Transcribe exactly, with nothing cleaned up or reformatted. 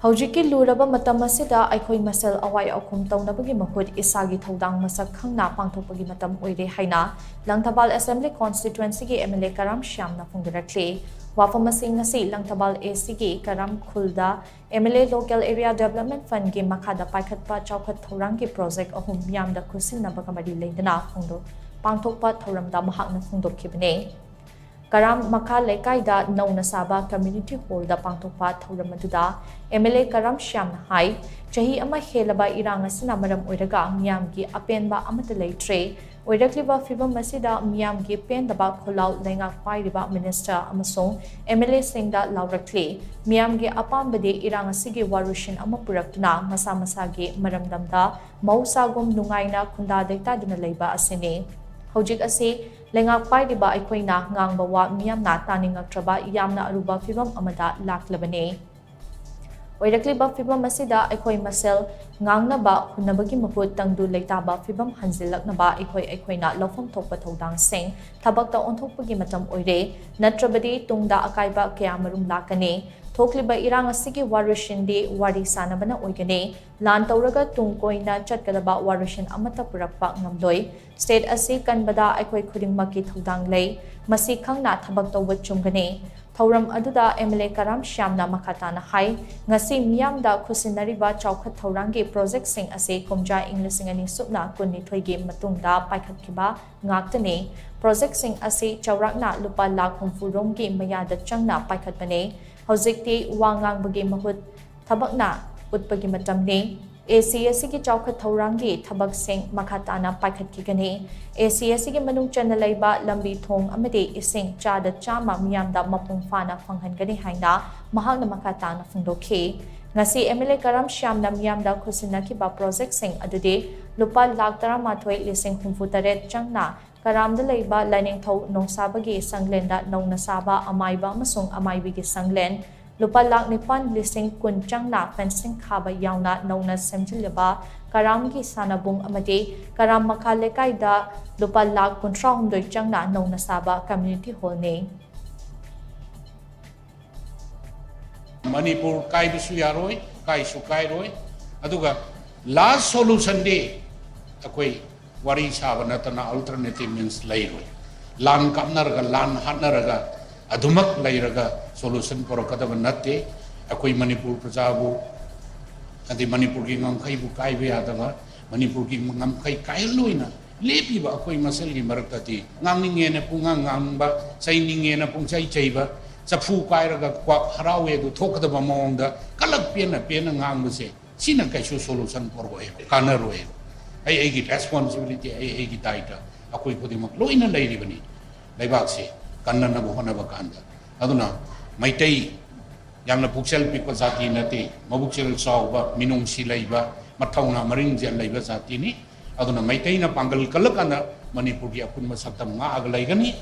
ꯍꯧꯖꯤꯛꯀꯤ ꯂꯨꯔꯕ ꯃꯇꯝ ꯑꯁꯤꯗ ꯑꯩꯈꯣꯏ ꯃꯁꯦꯜ ꯑꯋꯥꯏ ꯑꯈꯨꯝ ꯇꯧꯅꯕꯒꯤ ꯃꯍꯨꯠ ꯏꯁꯥꯒꯤ ꯊꯧꯗꯥꯡ ꯃꯁꯛ ꯈꯪꯅ ꯄꯥꯡꯊꯣꯛꯄꯒꯤ ꯃꯇꯝ ꯑꯣꯏꯔꯦ ꯍꯥꯏꯅ ꯂꯪꯊꯕꯥꯜ Assembly Constituencyꯒꯤ MLA ꯀꯔꯥꯝ ꯁ꯭ꯌꯥꯝꯅ ꯐꯣꯡꯗꯣꯔꯛꯂꯤ꯫ ꯋꯥꯐꯝ ꯑꯁꯤ ꯉꯁꯤ ꯂꯪꯊꯕꯥꯜ ACꯒꯤ ꯀꯔꯥꯝ ꯈꯨꯜꯗ MLA Local Area Development Fundꯒꯤ ꯃꯈꯥꯗ ꯄꯥꯏꯈꯠꯄ ꯆꯥꯎꯈꯠ ꯊꯧꯔꯥꯡꯒꯤ project ꯑꯍꯨꯝ ꯃꯤꯌꯥꯝꯗ ꯈꯨꯠꯁꯤꯟꯅꯕꯒ ꯃꯔꯤ ꯂꯩꯅꯅ ꯐꯣꯡꯗꯣꯛ-, ꯄꯥꯡꯊꯣꯛꯄ ꯊꯧꯔꯝꯗ ꯃꯍꯥꯛꯅ ꯐꯣꯡꯗꯣꯛꯈꯤꯕꯅꯤ꯫ ꯀꯔꯥꯝ ꯃꯈꯥ ꯂꯩꯀꯥꯏꯗ ꯅꯧꯅ ꯁꯥꯕ Community Hallꯗ ꯄꯥꯡꯊꯣꯛꯄ ꯊꯧꯔꯝ ꯑꯗꯨꯗ MLA ꯀꯔꯥꯝ ꯁ꯭ꯌꯥꯝꯅ ꯍꯥꯏ, ꯆꯍꯤ ꯑꯃ ꯍꯦꯜꯂꯕ ꯏꯔꯥꯡ ꯑꯁꯤꯅ ꯃꯔꯝ ꯑꯣꯏꯔꯒ ꯃꯤꯌꯥꯝꯒꯤ ꯑꯄꯦꯟꯕ ꯑꯃꯠꯇ ꯂꯩꯇ꯭ꯔꯦ꯫ ꯑꯣꯏꯔꯛꯂꯤꯕ ꯐꯤꯚꯝ ꯑꯁꯤꯗ ꯃꯤꯌꯥꯝꯒꯤ ꯄꯦꯟꯗꯕ ꯈꯣꯜꯂꯥꯎ ꯂꯩꯉꯥꯛ ꯄꯥꯏꯔꯤꯕ Minister ꯑꯃꯁꯨꯡ MLAꯁꯤꯡꯗ ꯂꯥꯎꯔꯛꯂꯤ꯫ ꯃꯤꯌꯥꯝꯒꯤ ꯑꯄꯥꯝꯕꯗꯤ ꯏꯔꯥꯡ ꯑꯁꯤꯒꯤ ꯋꯥꯔꯣꯏꯁꯤꯟ ꯑꯃ ꯄꯨꯔꯛꯇꯨꯅ ꯃꯁꯥ ꯃꯁꯥꯒꯤ ꯃꯔꯝꯗꯝꯗ ꯃꯍꯧꯁꯥꯒꯨꯝ ꯅꯨꯡꯉꯥꯏꯅ ꯈꯨꯟꯗꯥ ꯂꯩꯇꯥꯗꯨꯅ ꯂꯩꯕ ꯑꯁꯤꯅꯤ꯫ ꯍꯧꯖꯤꯛ ꯑꯁꯤ ꯂꯩꯉꯥꯛ ꯄꯥꯏꯔꯤꯕ ꯑꯩꯈꯣꯏꯅ ꯉꯥꯡꯕ ꯋꯥ ꯃꯤꯌꯥꯝꯅ ꯇꯥꯅꯤꯡꯉꯛꯇ꯭ꯔꯕ ꯌꯥꯝꯅ ꯑꯔꯨꯕ ꯐꯤꯚꯝ ꯑꯃꯗ ꯂꯥꯛꯂꯕꯅꯤ꯫ ꯑꯣꯏꯔꯛꯂꯤꯕ ꯐꯤꯚꯝ ꯑꯁꯤꯗ ꯑꯩꯈꯣꯏ ꯃꯁꯦꯜ ꯉꯥꯡꯅꯕ ꯍꯨꯟꯅꯕꯒꯤ ꯃꯍꯨꯠ ꯇꯪꯗꯨ ꯂꯩꯇꯥꯕ ꯐꯤꯚꯝ ꯍꯟꯖꯤꯜꯂꯛꯅꯕ ꯑꯩꯈꯣꯏ ꯑꯩꯈꯣꯏꯅ ꯂꯧꯐꯝ ꯊꯣꯛꯄ ꯊꯧꯗꯥꯡꯁꯤꯡ ꯊꯕꯛꯇ ꯑꯣꯟꯊꯣꯛꯄꯒꯤ ꯃꯇꯝ ꯑꯣꯏꯔꯦ, ꯅꯠꯇ꯭ꯔꯕꯗꯤ ꯇꯨꯡꯗ ꯑꯀꯥꯏꯕ ꯀꯌꯥꯃꯔꯨꯝ ꯂꯥꯛꯀꯅꯤ꯫ ꯊꯣꯛꯂꯤꯕ ꯏꯔꯥꯡ ꯑꯁꯤꯒꯤ ꯋꯥꯔꯣꯏꯁꯤꯟꯗꯤ ꯋꯥꯔꯤ ꯁꯥꯅꯕꯅ ꯑꯣꯏꯒꯅꯤ꯫ ꯂꯥꯟ ꯇꯧꯔꯒ ꯇꯨꯡ ꯀꯣꯏꯅ ꯆꯠꯀꯗꯕ ꯋꯥꯔꯣꯏꯁꯤꯟ ꯑꯃꯠꯇ ꯄꯨꯔꯛꯄ ꯉꯝꯂꯣꯏ꯫ State ꯑꯁꯤ ꯀꯟꯕꯗ ꯑꯩꯈꯣꯏ ꯈꯨꯗꯤꯡꯃꯛꯀꯤ ꯊꯧꯗꯥꯡ ꯂꯩ꯫ ꯃꯁꯤ ꯈꯪꯅ ꯊꯕꯛ ꯇꯧꯕ ꯆꯨꯝꯒꯅꯤ꯫ ꯊꯧꯔꯝ ꯑꯗꯨꯗ MLA ꯀꯔꯥꯝ ꯁ꯭ꯌꯥꯝꯅ ꯃꯈꯥ ꯇꯥꯅ ꯍꯥꯏ, ꯉꯁꯤ ꯃꯤꯌꯥꯝꯗ ꯈꯨꯠꯁꯤꯟꯅꯔꯤꯕ ꯆꯥꯎꯈꯠ ꯊꯧꯔꯥꯡꯒꯤ projectꯁꯤꯡ ꯑꯁꯤ ꯀꯨꯝꯖꯥ ꯏꯪ ꯂꯤꯁꯤꯡ ꯑꯅꯤ ꯁꯨꯞꯅ ꯀꯨꯟꯅꯤꯊꯣꯏꯒꯤ ꯃꯇꯨꯡꯗ ꯄꯥꯏꯈꯠꯈꯤꯕ ꯉꯥꯛꯇꯅꯤ꯫ Projectꯁꯤꯡ ꯑꯁꯤ ꯆꯥꯎꯔꯥꯛꯅ ꯂꯨꯄꯥ ꯂꯥꯈ ꯍꯨꯝꯐꯨ ꯔꯣꯝꯒꯤ ꯃꯌꯥꯗ ꯆꯪꯅ ꯄꯥꯏꯈꯠꯄꯅꯤ꯫ ꯍꯧꯖꯤꯛꯇꯤ ꯋꯥ ꯉꯥꯡꯕꯒꯤ ꯃꯍꯨꯠ ꯊꯕꯛꯅ ꯎꯠꯄꯒꯤ ꯃꯇꯝꯅꯤ꯫ ACACꯒꯤ ꯆꯥꯎꯈꯠ ꯊꯧꯔꯥꯡꯒꯤ ꯊꯕꯛꯁꯤꯡ ꯃꯈꯥ ꯇꯥꯅ ꯄꯥꯏꯈꯠꯈꯤꯒꯅꯤ꯫ ACACꯒꯤ ꯃꯅꯨꯡ ꯆꯟꯅ ꯂꯩꯕ ꯂꯝꯕꯤ ꯊꯣꯡ ꯑꯃꯗꯤ ꯏꯁꯤꯡ ꯆꯥꯗ ꯆꯥꯝꯃ ꯃꯤꯌꯥꯝꯗ ꯃꯄꯨꯡ ꯐꯥꯅ ꯐꯪꯍꯟꯒꯅꯤ ꯍꯥꯏꯅ ꯃꯍꯥꯛꯅ ꯃꯈꯥ ꯇꯥꯅ ꯐꯣꯡꯗꯣꯛꯈꯤ꯫ ꯉꯁꯤ MLA ꯀꯔꯥꯝ ꯁ꯭ꯌꯥꯝꯅ ꯃꯤꯌꯥꯝꯗ ꯈꯨꯠꯁꯤꯟꯅꯈꯤꯕ projectꯁꯤꯡ ꯑꯗꯨꯗꯤ ꯂꯨꯄꯥ ꯂꯥꯈ ꯇꯔꯥꯃꯥꯊꯣꯏ ꯂꯤꯁꯤꯡ ꯍꯨꯝꯐꯨ ꯇꯔꯦꯠ ꯆꯪꯅ ꯀꯔꯥꯝꯗ ꯂꯩꯕ ꯂꯥꯏꯅꯤꯡꯊꯧ ꯅꯣꯡꯁꯥꯕꯒꯤ ꯁꯪꯂꯦꯟꯗ ꯅꯧꯅ ꯁꯥꯕ ꯑꯃꯥꯏꯕ ꯑꯃꯁꯨꯡ ꯑꯃꯥꯏꯕꯤꯒꯤ ꯁꯪꯂꯦꯟ, ꯂꯨꯄꯥ ꯂꯥꯈ ꯅꯤꯄꯥꯟ ꯂꯤꯁꯤꯡ ꯀꯨꯟ ꯆꯪꯅ fencing ꯈꯥꯕ ꯌꯥꯎꯅ ꯅꯧꯅ ꯁꯦꯝꯖꯤꯜꯂꯕ ꯀꯔꯥꯝꯒꯤ ꯁꯥꯟꯅꯕꯨꯡ ꯑꯃꯗꯤ ꯀꯔꯥꯝ ꯃꯈꯥ ꯂꯩꯀꯥꯏꯗ ꯂꯨꯄꯥ ꯂꯥꯈ ꯀꯨꯟꯊ꯭ꯔꯥꯍꯨꯝꯗꯣꯏ ꯆꯪꯅ ꯅꯧꯅ ꯁꯥꯕ community hallꯅꯤ꯫ ꯃꯅꯤꯄꯨꯔ ꯀꯥꯏꯕꯁꯨ ꯌꯥꯔꯣꯏ, ꯀꯥꯏꯁꯨ ꯀꯥꯏꯔꯣꯏ꯫ ꯑꯗꯨꯒ last solution ꯗꯤ ꯑꯩꯈꯣꯏ ꯋꯥꯔꯤ ꯁꯥꯕ ꯅꯠꯇꯅ alternative means ꯂꯩꯔꯣꯏ꯫ ꯂꯥꯟ ꯀꯥꯞꯅꯔꯒ, ꯂꯥꯟ ꯍꯥꯠꯅꯔꯒ ꯑꯗꯨꯃꯛ ꯂꯩꯔꯒ solution ꯄꯨꯔꯛꯀꯗꯕ ꯅꯠꯇꯦ꯫ ꯑꯩꯈꯣꯏ ꯃꯅꯤꯄꯨꯔ ꯄ꯭ꯔꯖꯥꯕꯨ, ꯑꯗꯩ ꯃꯅꯤꯄꯨꯔꯒꯤ ꯉꯝꯈꯩꯕꯨ ꯀꯥꯏꯕ ꯌꯥꯗꯕ, ꯃꯅꯤꯄꯨꯔꯒꯤ ꯉꯝꯈꯩ ꯀꯥꯏꯍꯜꯂꯣꯏꯅ ꯂꯦꯞꯄꯤꯕ ꯑꯩꯈꯣꯏ ꯃꯁꯦꯜꯒꯤ ꯃꯔꯛꯇꯗꯤ, ꯉꯥꯡꯅꯤꯡꯉꯦꯅ ꯄꯨꯡꯉꯥꯡ ꯉꯥꯡꯕ, ꯆꯩꯅꯤꯡꯉꯦꯅ ꯄꯨꯡꯆꯩ ꯆꯩꯕ, ꯆꯐꯨ ꯀꯥꯏꯔꯒ ꯀ꯭ꯋꯥꯛ ꯍꯔꯥꯎꯋꯦ ꯑꯗꯨ ꯊꯣꯛꯀꯗꯕ ꯃꯑꯣꯡꯗ ꯀꯂꯛ ꯄꯦꯟꯅ ꯄꯦꯟꯅ ꯉꯥꯡꯕꯁꯦ, ꯁꯤꯅ ꯀꯩꯁꯨ solution ꯄꯨꯔꯛꯑꯣꯏ, ꯀꯥꯟꯅꯔꯣꯏ꯫ ꯑꯩ ꯑꯩꯒꯤ responsibility, ꯑꯩ ꯑꯩꯒꯤ ꯗꯥꯏꯇ, ꯑꯩꯈꯣꯏ ꯈꯨꯗꯤꯡꯃꯛ ꯂꯣꯏꯅ ꯂꯩꯔꯤꯕꯅꯤ ꯂꯩꯕꯥꯛꯁꯦ ꯀꯟꯅꯅꯕ ꯍꯣꯠꯅꯕ ꯀꯥꯟꯗ꯫ ꯑꯗꯨꯅ ꯃꯩꯇꯩ ꯌꯥꯝꯅ ꯄꯨꯛꯆꯦꯜ ꯄꯤꯛꯄ ꯖꯥꯇꯤ ꯅꯠꯇꯦ, ꯃꯕꯨꯛꯆꯦꯜ ꯆꯥꯎꯕ, ꯃꯤꯅꯨꯡꯁꯤ ꯂꯩꯕ, ꯃꯊꯧꯅꯥ ꯃꯔꯤꯡꯖꯦꯜ ꯂꯩꯕ ꯖꯥꯇꯤꯅꯤ꯫ ꯑꯗꯨꯅ ꯃꯩꯇꯩꯅ ꯄꯥꯡꯒꯜ ꯀꯜꯂꯀꯥꯟꯗ ꯃꯅꯤꯄꯨꯔꯒꯤ ꯑꯄꯨꯟꯕ ꯁꯛꯇꯝ ꯉꯥꯛꯑꯒ ꯂꯩꯒꯅꯤ꯫